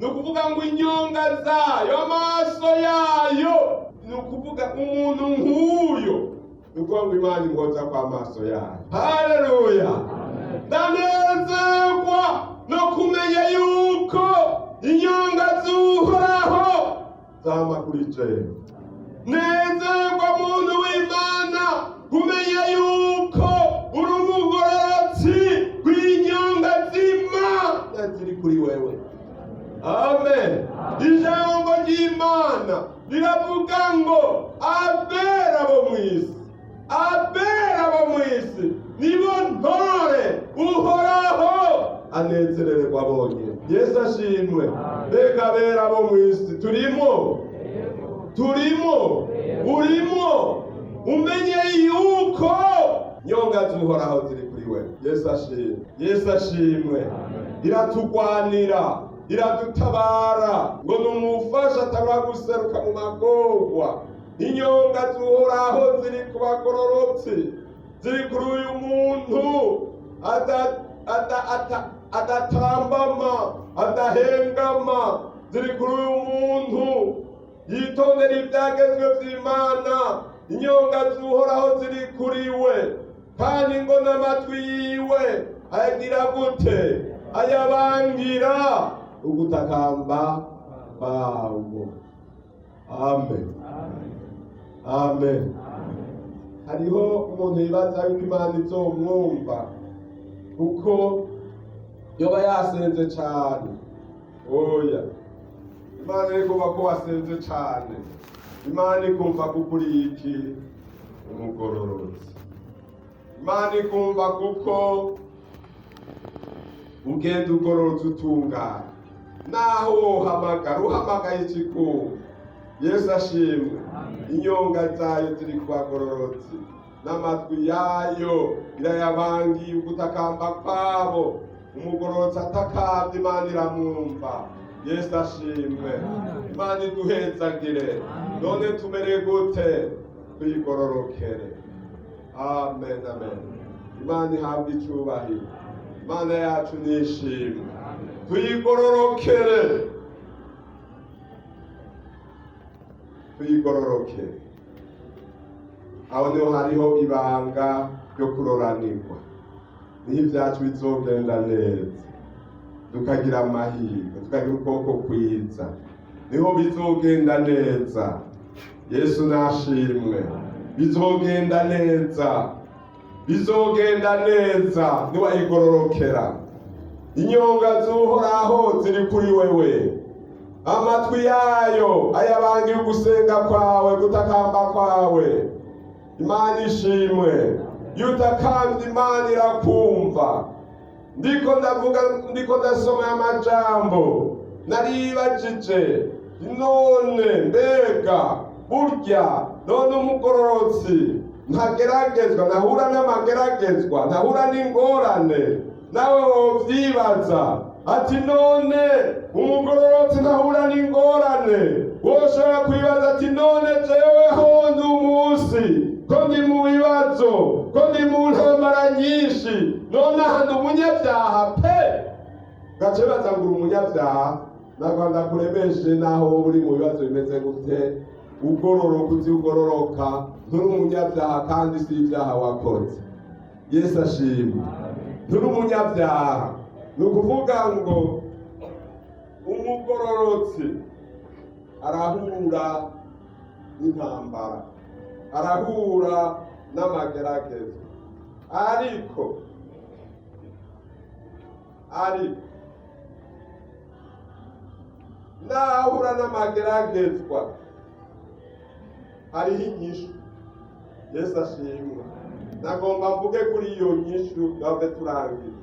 Ni ukuvuga ngo inyonga zayo, amaso yayo, ni ukuvuga umuntu nk'uyo, ni ukuvuga ngo Imana imwoza kw'amaso yayo. Haleluya! Ndanezerwa no kumenya yuko inyonga z'Uhoraho zama kuri jewe. Nezerwa, muntu w'Imana, kumenya yuko uri umugororotsi w'inyonga z'Imana ziri kuri wewe. Amen. Ijambo ry'Imana riravuga ngo abera bo mu isi, abera bo mu isi nibo ntore Uhoraho anezerererwa bonyine. Yesu ashimwe. Mbega abera bo mu isi turimo? Turimo? Urimo? Umenye yuko nyonga z'Uhoraho ziri kuri we. Yesu ashimwe. Yesu ashimwe. Iratugwanira, iradutabara, ngo ni umufasha atabura guseruka mu magorwa. Inyonga z'Uhoraho ziri ku bagororotsi, ziri kuri uyu muntu adatambama, adahengama, ziri kuri uyu muntu yitondera ibyagezwe by'Imana. Inyonga z'Uhoraho ziri kuri we, kandi ngo n'amatwi yiwe ayagira gute? Ayabangira ugutakamba kwabo. Amen, amen. Hariho umuntu yibaza yuko Imana izomwumva kuko yoba yasenze cane. Oya, Imana ikumva ko wasenze cane, Imana ikumva kuko uri iki? Umugororotsi. Imana ikumva kuko ugenda ugororotse, utunganye, naho wohamagara uhamagaye ikikumva. Yesu ashimwe. Inyonga zayo ziri ku bagororotsi, n'amatwi yayo irayabangiye ugutakamba kwabo. Umugororotsi atakambye, Imana iramwumva. Yesu ashimwe. Imana iduhezagire. None tumere gute? Tuyigororokere. Amen, amen. Imana ihabwa icubahiro. Imana yacu nishimwe. Tuyigororokere, tuyigororokere. Aho niho hariho ibanga ryo kuroranirwa, niho ibyacu bizogenda neza, tukagira amahirwe, tukagira ukuboko kwiza, niho bizogenda neza. Yesu nashimwe. Bizogenda neza, bizogenda neza niwayigororokera. Inyonga z'Uhoraho ziri kuri wewe, amatwi yayo ayabangira ugusenga kwawe, gutakamba kwawe. Imana ishimwe. Iyo utakambye, Imana irakumva. Ndiko ndavuga, ndiko ndasoma amajambo, naribajije: none mbega burya none umugororotsi ntageragezwa, ntahura n'amageragezwa, ntahura n'ingorane? Nawe wovyibaza ati: none umugororotsi ntahura n'ingorane? Woshobora kwibaza ati: none jeweho ndi umunsi ko ndi mu bibazo, ko ndi mu ntambara nyinshi, none aha ndi umunyabyaha pe? Gace baza ngo uri umunyabyaha. Nagwanda kuremeshe, naho wowe uri mu bibazo bimeze gute, ugororoka, uzi ugororoka, nturi umunyabyaha, kandi si ibyaha wakoze. Yesu ashimwe. Nturi umunyabyaha. Ni ukuvuga ngo umugororotsi arahura n'intambara, arahura n'amageragezo, ariko nahura n'amageragezwa hariho inyishu. Yesu ashimwe. Nagomba mvuge kuri iyo nyishu gave turangiza.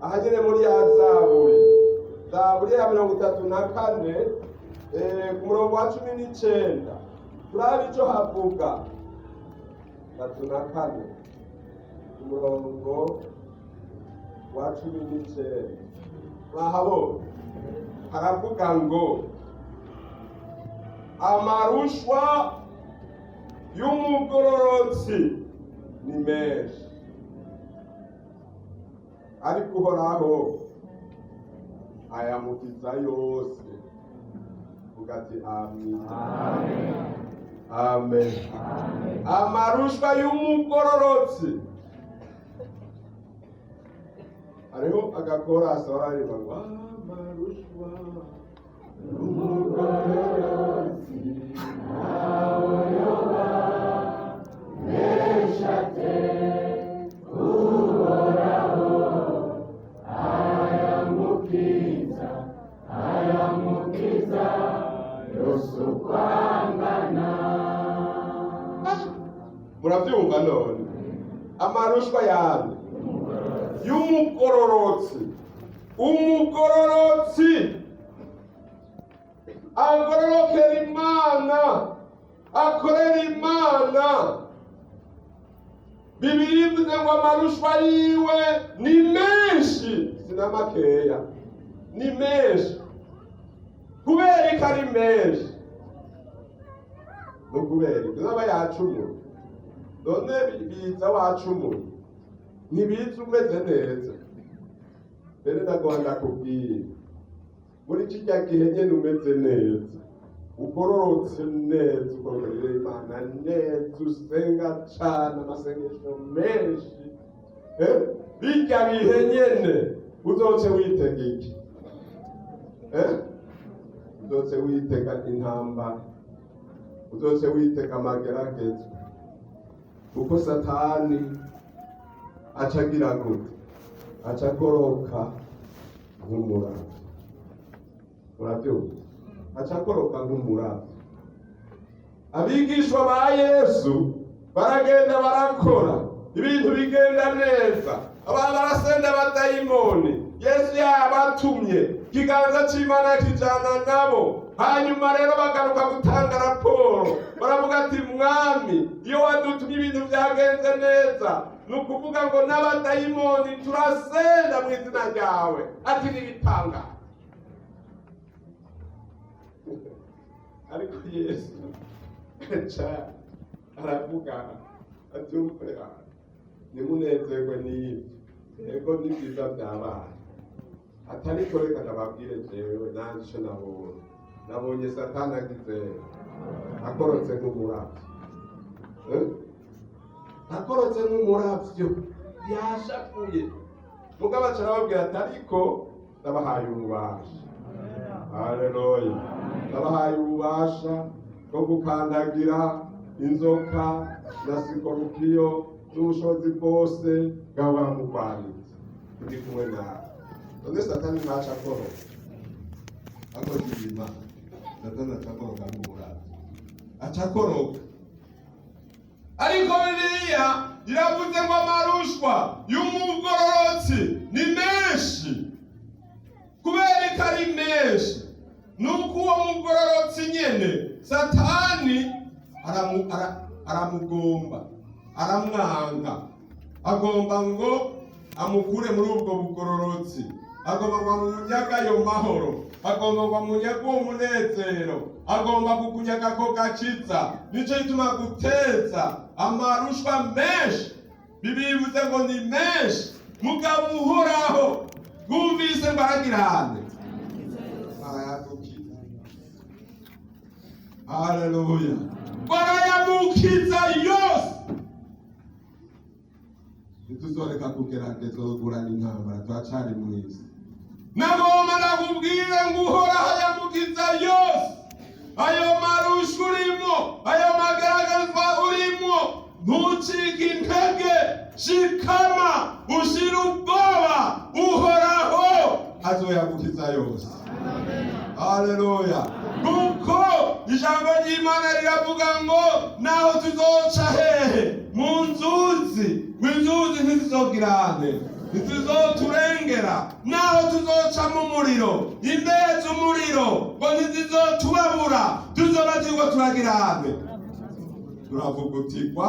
Aha nyine muri ya Zaburi, Zaburi ya 34, ku murongo wa 19, turabe ico havuga. 34, ku murongo wa 19, mwahabonye? Haravuga ngo amarushwa y'umugororotsi ni menshi, ariko Uhoraho Ayamukiza yose. Vuga ati amen. Amen. Amarushwa y'umugororotsi. Hariho agakorasi bararirimba ngo amarushwa Umugororotsi ntawe yoba menshi ate Uhoraho aramukiza, aramukiza yose uko angana. Murabyumva none amarushwa yawe y'umugororotsi. Umugororotsi agororokera Imana, akorera Imana. Bibiri ivuze ngo amarushwa yiwe ni menshi, si makeya, ni menshi. Kubera ko ari menshi, ni ukubera iki? Aba yacumuye. None biza wacumuye, ntibiza umeze neza. Mbere ndagomba ndakubwira, muri kirya gihe nyene umeze neza, ugororotse neza, ugororera Imana neza, usenga cane amasengesho menshi, eh? Birya bihe nyene uzoce witega iki? Eh? Uzoce witega intambara, uzoce witega amageragezo, kuko Satani aca agira gute? Aca akoroka nk'umuravyo. Urabyumva? Aca akoroka nk'umuravyo. Abigishwa ba Yesu baragenda barakora ibintu bigenda neza, abantu barasenda abadayimoni. Yesu yabatumye, ikiganza c'Imana kijana nabo. Hanyuma rero bagaruka gutanga raporo, baravuga ati mwami, iyo wadutumye ibintu byagenze neza, ni ukuvuga ngo n'abadayimoni turasenda mu izina ryawe. Ati n'ibitangaza. Ariko Yesu aca aravuga ati umve, nimunezerwe n'ibyo, yego ni byiza byabaye, atariko reka ndababwire jewe nanje ico nabonye. Nabonye Satani agize akorotse nk'umuravyo. Eh? Akorotse nk'umuravyo, yashavuye. Mugabo aca arababwira ati ariko ndabahaye ububasha. Haleluya. Ndabahaye ububasha bwo gukandagira inzoka na sikorupiyo n'ubushobozi bwose bw'abamurwaniriza. Ndi kumwe nawe. None Satani ntaca akoroka. Akoze Imana. Satani aca akoroka nk'umuravyo. Aca akoroka. Ariko Bibiliya iravuze ngo amarushwa y'umugororotsi ni menshi. Kubera ko ari menshi, nuko uwo mugororotsi nyene Satani aramugomba, aramwanga, agomba ngo amukure muri ubwo bugororotsi, agomba ngo amunyaga ayo mahoro, agomba ngo amunyage uwo munezero, agomba kukunyaga ako gakiza. Nico gituma guteza amarushwa menshi. Bibiliya ivuze ngo ni menshi, mugabo Uhoraho bwumvise ngo aragirane arayadukiza. Haleluya, barayamukiza yose. Ntituzoreka kugerageza kugurana intambara, turacari mw'isi. Nagomba nakubwire ngo Uhoraho ayamukiza yose. Ayo marusha urimo, ayo magaragazwa urimo, ntucike intege, shikama ushire ubwoba, Uhoraho azoyagukiza yose. Haleluya. Kuko ijambo ry'Imana riravuga ngo naho tuzoca hehe mu nzuzi, ngo inzuzi ntizizogirane, ntitizoturengera. Naho tuzoca mu muriro, imbehe z'umuriro ngo ntizizotubabura. Tuzoba turiko turagirane, turavugutirwa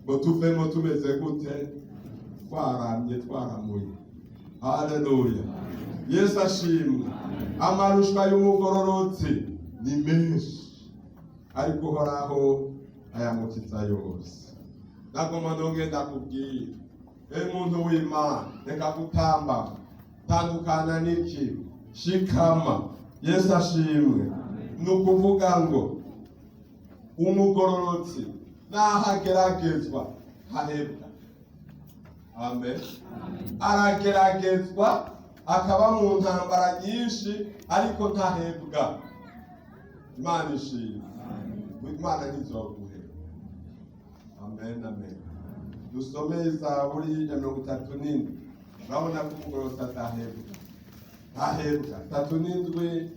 ngo tuvemo tumeze gute? Twaramye, twaramuye. Haleluya, Yesu ashimwe. Amarushwa y'umugororotsi ni menshi, ariko Uhoraho ayamukiza yose. Nagomba nongeye ndakubwira, e muntu w'Imana, reka gutamba, tandukana n'ikibi. Shikama. Yesu ashimwe. Ni ukuvuga ngo umugororotsi naho ageragezwa ntahebwa. Amen. Arageragezwa akaba mu ntambara nyinshi, ariko ntahebwa. Imana ishimwe. Imana ntizoguheba. Amen, amen. Dusome Zaburi ya 37. Urabona ko umugororotsi atahebwa, ntahebwa. 37,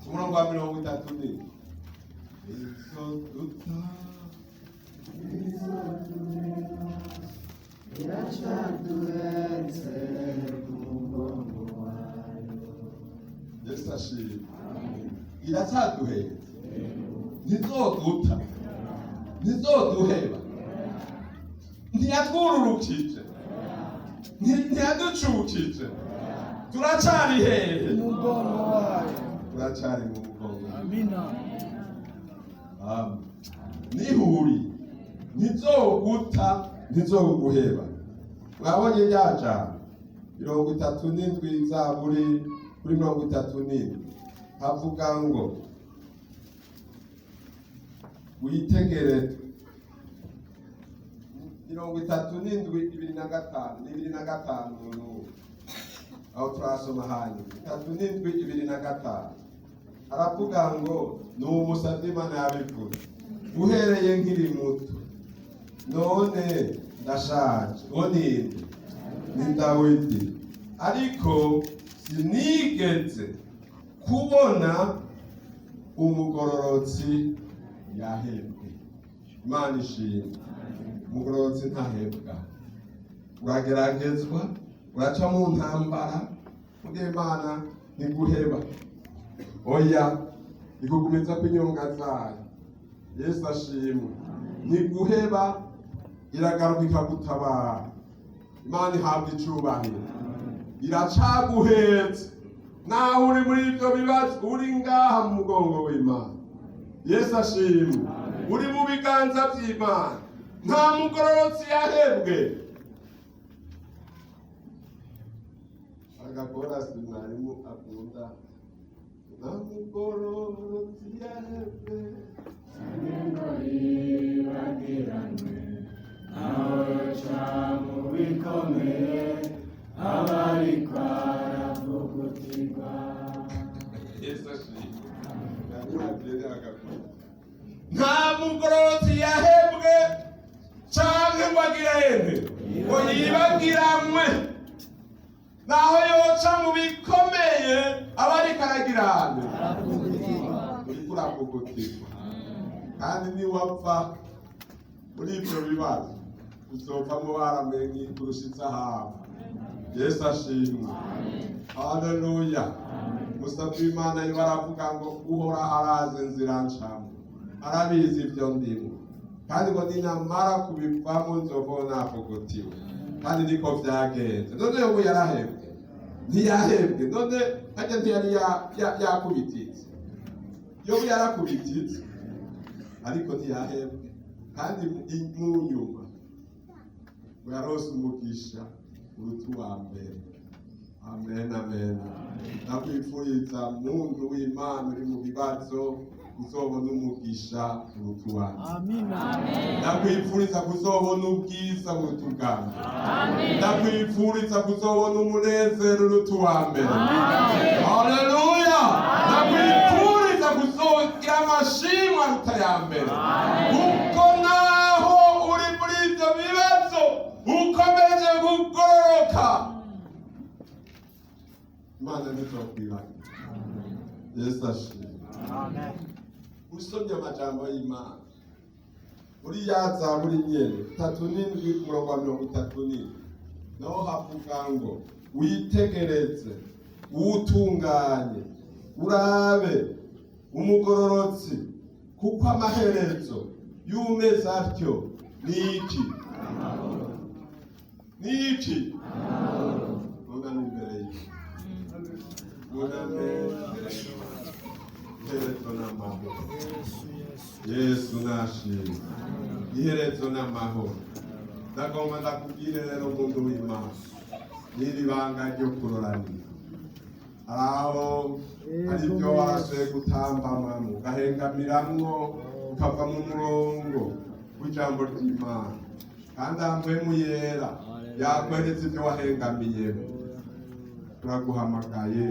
ku murongo wa 37. Izoduta. Iracaduhetse ku mugongo wayo. Yesu ashimwe. Iracyaduhetse, ntizoduta, ntizoduheba, ntiyatwururukije, ntiyaducukije. Turacari hehe? Umugongo wayo. Turacari mu mugongo. Amina. Amen. Nihuri ntizoguta, ntizoguheba. Mwabonye rya jambo 37, Zaburi kuri 37, havuga ngo witegere. 37, 25, ni 25 n'ubu aho turasoma. Hanyuma 37, 25 aravuga ngo ni umusabye Imana yabivuze: "Uhereye nkiri muto, none ndashaje." Uwo ninde? Ni Dawidi. "Ariko sinigeze kubona umugororotsi yahebwe." Imana ishimwe. Umugororotsi ntahebwa. Urageragezwa, uraca mu ntambara, muga Imana ntiguheba. Oya, ikugumiza ku inyonga zayo. Yesu ashimwe. Ntiguheba, iragaruka ikagutabara. Imana ihabwa icubahiro. Iracaguhetse naho uri muri ibyo bibazo. Uri ngaha mu mugongo w'Imana. Yesu ashimwe. Uri mu biganza by'Imana. Nta mugororotsi yahebwe. Agakorasi mwarimu akunda: nta mugororotsi yahebwe. Ngo yibagiranwe, aho yoca mu bikomeye, aba ariko aravugutirwa. Yesu ashimwe. Nta mugororotsi yahebwe canke ngo agire ente, ngo yibagiranwe. Naho yoca mu bikomeye, aba ariko aragirane, uriko uravugutirwa. Kandi niwapfa muri ibyo bibazo, uzovamo baramenye kurusha izahabu. Yesu ashimwe. Haleluya. Musabye Imana yo baravuga ngo Uhoraho arazi inzira ncamo, arabizi ibyo ndimo, kandi ngo ninamara kubivamo nzovamo navugutiwe. Kandi niko vyagenze. None ubu yarahebwe? Ntiyahebwe. None harya ntiyari yakubititse? Yobu yarakubititse, ariko ntiyahebwe. Kandi mu nyuma ngo yarose umugisha uruta uwa mbere. Amen, amen. Ndakwifuriza, muntu w'Imana uri mu bibazo, uzobona umugisha uruta uwa mbere. Amina. Ndakwifuriza kuzobona ubwiza buruta ubwa mbere. Ndakwifuriza kuzobona umunezero uruta uwa mbere. Haleluya. Ndakwifuriza kuzogira amashimwe aruta ya mbere, kuko naho uri muri ibyo bibazo ukomeje kugororoka, Imana ntizokwibagira. Yesu ashimwe. Amen. Usomye amajambo y'Imana muri ya Zaburi nyene 37, ku murongo wa 37, naho havuga ngo witegereze uwutunganye, urabe umugororotsi, kuko amaherezo y'umeze atyo ni iki? Ni iki? Muname imbere yiwe, muname imbere yiwe. Iherezo n'amahoro. Yesu, Yesu. Yesu nashimwe. Iherezo n'amahoro. Ndagomba ndakubwire rero, muntu w'Imana. N'iri banga ryo kuroranira, hari aho hari ibyo warashoboye gutambamamo, ugahengamiramwo, ukava mu murongo w'ijambo ry'Imana, kandi Mpwemu Yera yakweretse ibyo wahengamiyemo. Turaguhamagaye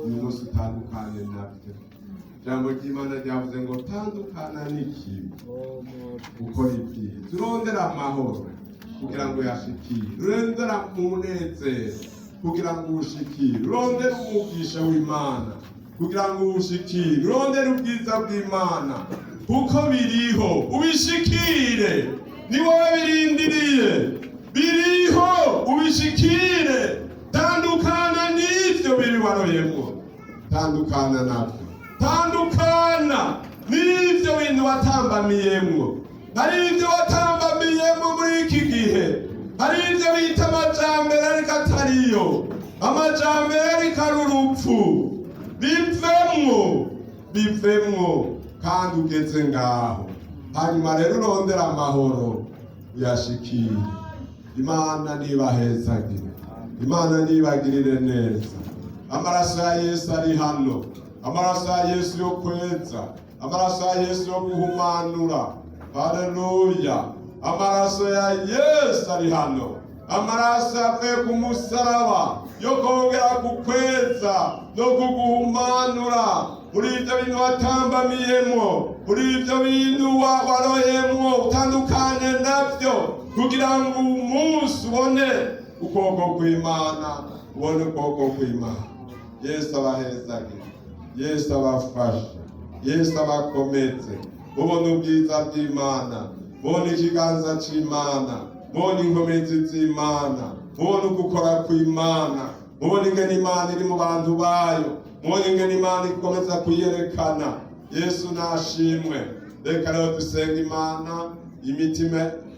uyu munsi, utandukane nabyo. Ijambo ry'Imana ryavuze ngo tandukana n'ikibi, ukora ibyiza, urondera amahoro kugira ngo uyashikire, urondera umunezero kugira ngo uwushikire, urondere umugisha w'Imana kugira ngo uwushikire, urondere ubwiza bw'Imana kuko biriho, ubishikire. Ni wowe birindiriye, biriho, ubishikire. Tandukana n'ivyo biri waroyemwo, tandukana navyo, tandukana n'ivyo bintu watambamiyemwo. Hari ibyo watambamiyemwo muri iki gihe, hari ibyo bita amajambere ariko atariyo amajambere, ariko ari urupfu. Bivemwo, bivemwo, kandi ugeze ngaho. Hanyuma rero urondera amahoro, uyashikire. Imana nibahezagire, Imana nibagirire neza. Amaraso ya Yesu ari hano, amaraso ya Yesu yo kweza, amaraso ya Yesu yo guhumanura. Haleluya! Amaraso ya Yesu ari hano, amaraso yavuye ku musaraba yo kongera kukweza no kuguhumanura muri ibyo bintu watambamiyemwo, muri ibyo bintu waroyemwo. Utandukanye nabyo kugira ngo umunsi ubone ukuboko kw'Imana, ubone ukuboko kw'Imana. Yesu abahezagire, Yesu abafashe, Yesu abakomeze. Mubone ubwiza bw'Imana, mubone ikiganza c'Imana, mubone inkomezi z'Imana, mubone ugukora kw'Imana, mubone ingene Imana iri mu bantu bayo, mubone ingene Imana ikomeza kuyerekana. Yesu nashimwe. Reka rero dusenga Imana.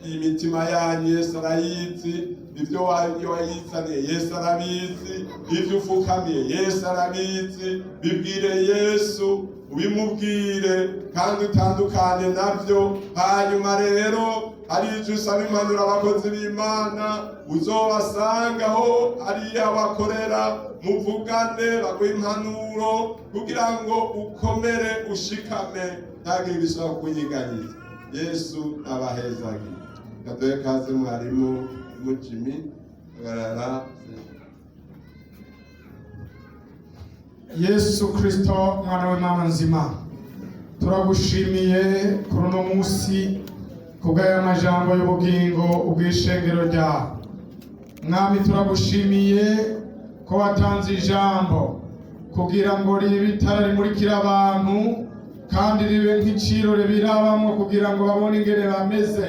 Imitima yanyu Yesu arayizi. Ibyo wayizaniye Yesu arabizi, ibyo ufukamiye Yesu arabizi. Bibwire Yesu, ubimubwire kandi utandukane nabyo. Hanyuma rero hari icyo usaba impanuro abakozi b'Imana, uzobasangaho hariya bakorera, muvugane, baguhe impanuro kugira ngo ukomere, ushikame, ntagire ibishobora kunyiganyiza. Yesu abahezagire. Kaduhe kaze mwarimu Mujimi hagarara. Yesu Kristo, mwana w'Imana nzima, turagushimiye kuri uno munsi kubw'aya majambo y'ubugingo ubw'ishengero ryawe. Mwami, turagushimiye ko watanze ijambo kugira ngo ribe itara rimurikira abantu, kandi ribe nk'icirore birabamwo kugira ngo babone ingene bameze.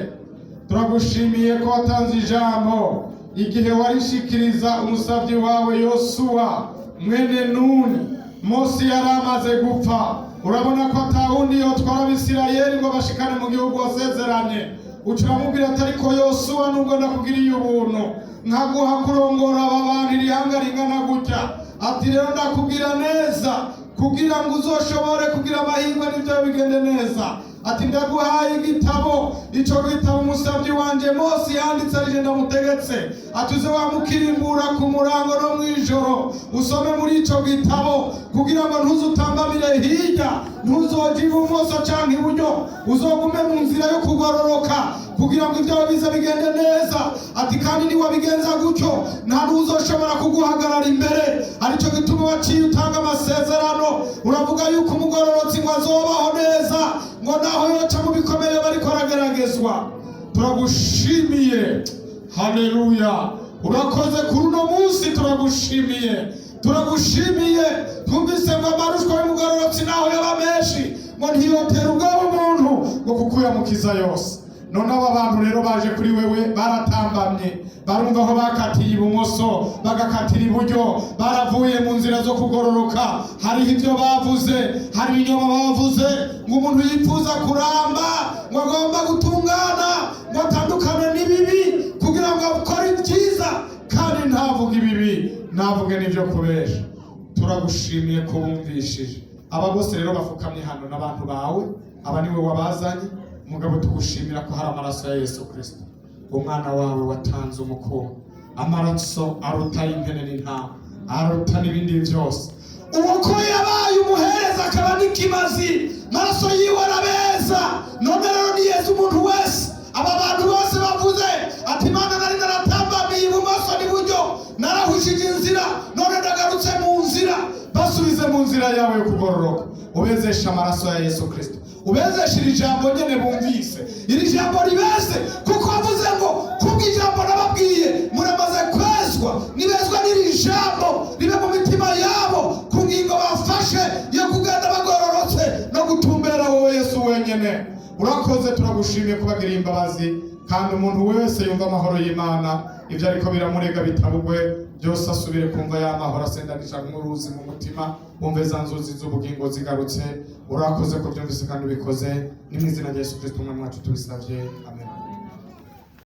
Turagushimiye ko watanze ijambo igihe warishikiriza umusavyi wawe Yosuwa mwene Nuni. Mose yari amaze gupfa, urabona ko atawundi yotwara Abisirayeli ngo bashikane mu gihugu wasezeranye. Uca uramubwira ati: "Ariko Yosuwa, nubwo ndakugiriye ubuntu nkaguha kurongora aba bantu, irihanga ringana gutya," ati rero ndakubwira neza kugira ngo uzoshobore kugira amahirwe n'ibyo bigende neza, ati ndaguhaye igitabo. Ico gitabo umusavyi wanje Mose yanditse, arije ndamutegetse, ati uze wamukirimbura ku murango no mw'ijoro, usome muri ico gitabo kugira ngo ntuzutambamire hirya, ntuzoje ibumoso canke iburyo, uzogume mu nzira yo kugororoka kugira ngo ibyawe bize bigende neza. Ati kandi niwabigenza gutyo, nta n'uzoshobora kuguhagarara imbere. Aricyo gituma waciye utanga amasezerano, uravuga yuko umugororotsi ngo azobaho neza, ngo naho yoca mu bikomeye bariko arageragezwa. Turagushimiye, haleluya! Urakoze kuri uno munsi, turagushimiye, turagushimiye. Twumvise ngo amarushwa y'umugororotsi naho yaba menshi, ngo ntiyotera ubwoba umuntu, ngo kuko uyamukiza yose. None aba bantu rero baje kuri wewe baratambamye, barumva aho bakatiye ibumoso, bagakatira iburyo, baravuye mu nzira zo kugororoka. Hariho ibyo bavuze, hari ibinyoma bavuze ngo umuntu yifuza kuramba, ngo agomba gutungana, ngo atandukane n'ibibi kugira ngo akore ibyiza, kandi ntavuge ibibi, ntavuge n'ibyo kubesha. Turagushimiye ko wumvishije aba bose rero bafukamye hano n'abantu bawe, aba niwe wabazanye. Mugabo tugushimira ko hari amaraso ya Yesu Kristo, umwana wawe watanze umukungu. Amaraso aruta impene n'intama, aruta n'ibindi byose. Uwo ko yabaye umuhereza akaba n'ikimazi, maraso yiwe arabeza. None rero ni Yesu. Umuntu wese, aba bantu bose bavuze ati: "Imana, nari naratambamiye ibumoso n'iburyo, narahushije inzira, none ndagarutse mu nzira." Basubize mu nzira yawe yo kugororoka, ubezeshe amaraso ya Yesu Kirisito, ubezeshe iri jambo nyene bumvise. Iri jambo ribeze, kuko wavuze ngo: "Kubw'ijambo nababwiye muramaze kwezwa." Nibezwa n'iri jambo, ribe mu mitima yabo ku ngingo bafashe yo kugenda bagororotse no gutumbera wowe Yesu wenyene. Urakoze, turagushimiye kubagiriye imbabazi. Kandi umuntu wese yumva amahoro y'Imana, ibyo ariko biramurega bitabugwe byose, asubire kumva ya mahoro asendanisha nk'uruzi mu mutima, wumve za nzuzi z'ubugingo zigarutse. Urakoze ko byumvise kandi ubikoze. Ni mu izina rya Yesu Kristo Umwami wacu tubisabye, amen.